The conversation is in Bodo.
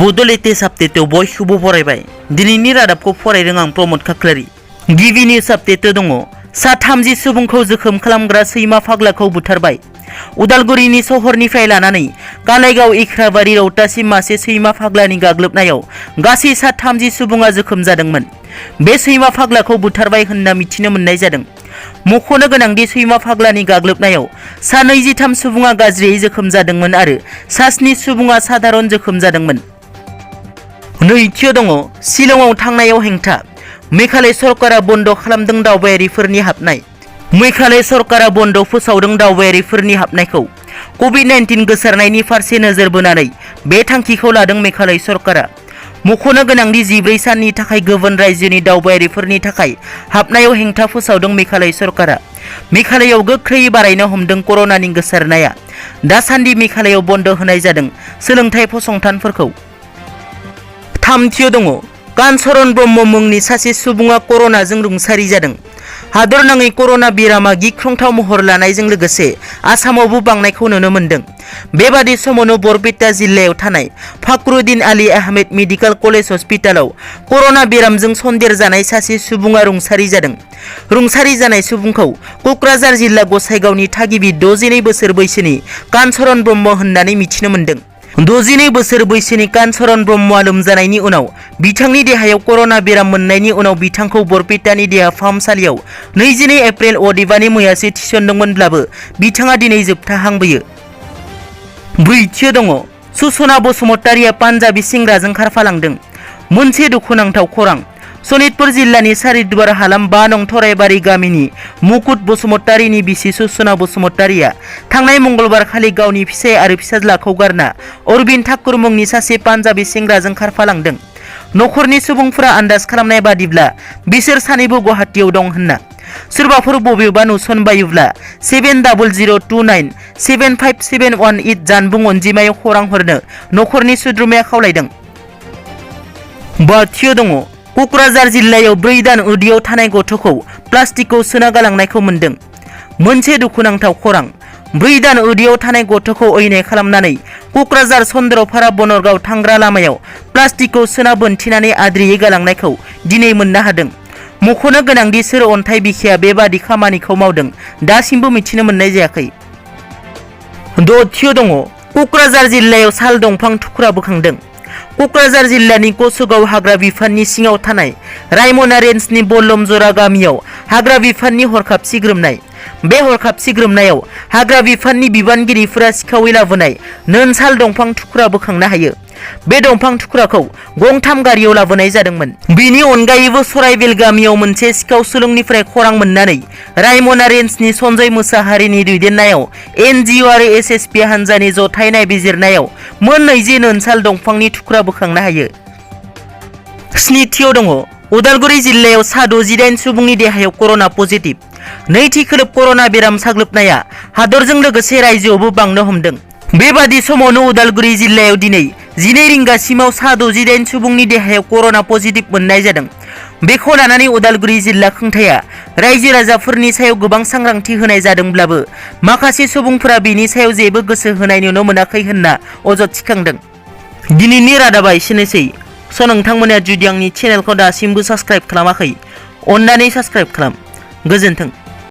Bodo latest update बयखौबो फरायबाय दिनैनि रादाबखौ फरायदों आं प्रमोद खाख्लारि गिबि निउज आपडेट दङ सा 30 सुबुंखौ जोखोम खालामग्रा सैमा फाग्लाखौ बुथारबाय उदालगुरिनि सहरनिफ्राय लानानै कालाइगाव इख्राबारि रौतासिम मासे सैमा फाग्लानि गाग्लोबनायाव गासै सा 30 सुबुङा जोखोम जादोंमोन बे सैमा फाग्लाखौ बुथारबाय होनना मिथिनो मोननाय जादों मख'नो गोनांदि सैमा फाग्लानि गाग्लोबनायाव सा 23 सुबुङा गाज्रियै जोखोम जादोंमोन आरो सा 7 सुबुङा साधारन जोखोम जादोंमोन नैथियाव दङ शिलंआव थांनायाव हेंथा मेघालय सरकारा बन्द खालामदों दावबायारिफोरनि हाबनाय मेघालय सरकारा बन्द फोसावदों दावबायारिफोरनि हाबनायखौ कोविड-19 गोसारनायनि फारसे नोजोर बोनानै बे थांखिखौ लादों मेघालय सरकारा मख'नो गोनांदि 14 साननि थाखाय गुबुन रायजोनि दावबायारिफोरनि थाखाय हाबनायाव हेंथा फोसावदों मेघालय सरकारा मेघालयआव गोख्रैयै बारायनो हमदों कर'नानि गोसारनाया दासान्दि मेघालयआव बन्द होनाय जादों सोलोंथाइ फसंथानफोरखौ थामथियाव दङ कानचरण ब्रह्म मुंनि सासे सुबुङा कर'नाजों रुंसारि जादों हादरनाङै कर'ना बेरामा गिख्रंथाव महर लानायजों लोगोसे आसामावबो बांनायखौ नुनो मोन्दों बेबादि समावनो बरपेटा जिल्लायाव थानाय फाखरुद्दिन आली आहमेद मेडिकेल कलेज हस्पिटालाव कर'ना बेरामजों सन्देरजानाय सासे सुबुङा रुंसारि जादों रुंसारि जानाय सुबुंखौ क'क्राझार जिल्ला गसाइगावनि थागिबि 62 बोसोर बैसोनि कानचरण ब्रह्म होननानै मिथिनो मोन्दों 62 बोसोर बैसोनि कानचरण ब्रह्मआ लोमजानायनि उनाव बिथांनि देहायाव कर'ना बेराम मोननायनि उनाव बिथांखौ बरपेटानि देहा फाहामसालियाव 22 एप्रिल अदेबानि मैयासो थिसनदोंमोनब्लाबो बिथाङा दिनै जोबथा हांबोयो ब्रैथियाव दङ सुसना बसुमतारिया पान्जाबी सेंग्राजों खारफालांदों मोनसे दुखुनांथाव खौरां सनितपुर जिल्लानि सारिदुवार हालाम 5 नं थराइबारि गामिनि मुकुट बसुमतारिनि बिसि सुसना बसुमतारिया थांनाय मंगलबार खालि गावनि फिसाय आरो फिसाज्लाखौ गारना अरबिन्द ठाकुर मुंनि सासे पान्जाबी सेंग्राजों खारफालांदों नखरनि सुबुंफोरा आन्दाज खालामनाय बादिब्ला बिसोर सानैबो गुवाहाटीआव दं होनना सोरबाफोर बबेबा नुसनबायोब्ला 7009757118 जानबुं अनजिमायाव खौरां हरनो नखरनि सोद्रोमाया खावलायदों बाथियाव दङ क'क्राझार जिल्लायाव 4 दान उदैयाव थानाय गथ'खौ प्लास्टिकखौ सोना गालांनायखौ मोन्दों मोनसे दुखुनांथाव खौरां 4 दान उदैयाव थानाय गथ'खौ अयनाय खालामनानै क'क्राझार चन्द्रपारा बनरगाव थांग्रा लामायाव प्लास्टिकखौ सोना बोनथिनानै आद्रियै गालांनायखौ दिनै मोननो हादों मख'नो गोनांदि सोर अन्थाइ बिखाया बेबादि खामानिखौ मावदों दासिमबो मिथिनो मोननाय जायाखै दथियाव दङ क'क्राझार जिल्लायाव साल दंफां थुख्रा बोखांदों क'क्राझार जिल्लानि कसुगाव हाग्रा बिफाननि सिङाव थानाय रायमना रेन्जनि बल्लमजरा गामियाव हाग्रा बिफाननि हरखाब सिग्रोमनाय बे हरखाब सिग्रोमनायाव हाग्रा बिफाननि बिबानगिरिफोरा सिखावै लाबोनाय नोन साल दंफां थुख्रा बोखांनो हायो बे दंफां थुख्राखौ गंथाम गारियाव लाबोनाय जादोंमोन बेनि अनगायैबो सराइबिल गामियाव मोनसे सिखाव सुलुंनिफ्राय खौरां मोननानै रायमना रेन्जनि सन्जय मोसाहारिनि दैदेननायाव एनजिअ आरो एसएसपि हान्जानि जथाय नायबिजिरनायाव मोन 20 नोन साल दंफांनि थुख्रा बोखांनो हायो स्निथियाव दङ उदालगुरि जिल्लायाव सा 68 सुबुंनि देहायाव कर'ना पजिटिभ नैथि खोलोब कर'ना बेराम साग्लोबनाया हादरजों लोगोसे रायजोआवबो बांनो हमदों बेबादि समावनो उदालगुरि जिल्लायाव दिनै 12 रिंगासिमाव सा 68 सुबुंनि देहायाव कर'ना पजिटिभ मोननाय जादों बेखौ लानानै उदालगुरि जिल्ला खुंथाया रायजो राजाफोरनि सायाव गोबां सांग्रांथि होनाय जादोंब्लाबो माखासे सुबुंफोरा बेनि सायाव जेबो गोसो होनाय नुनो मोनाखै होनना अजद थिखांदों दिनैनि रादाबा एसेनोसै नोंथांमोना जुदि आंनि चेनेलखौ दासिमबो साबस्क्राइब खालामाखै अन्नानै साबस्क्राइब खालाम गोजोन्थों।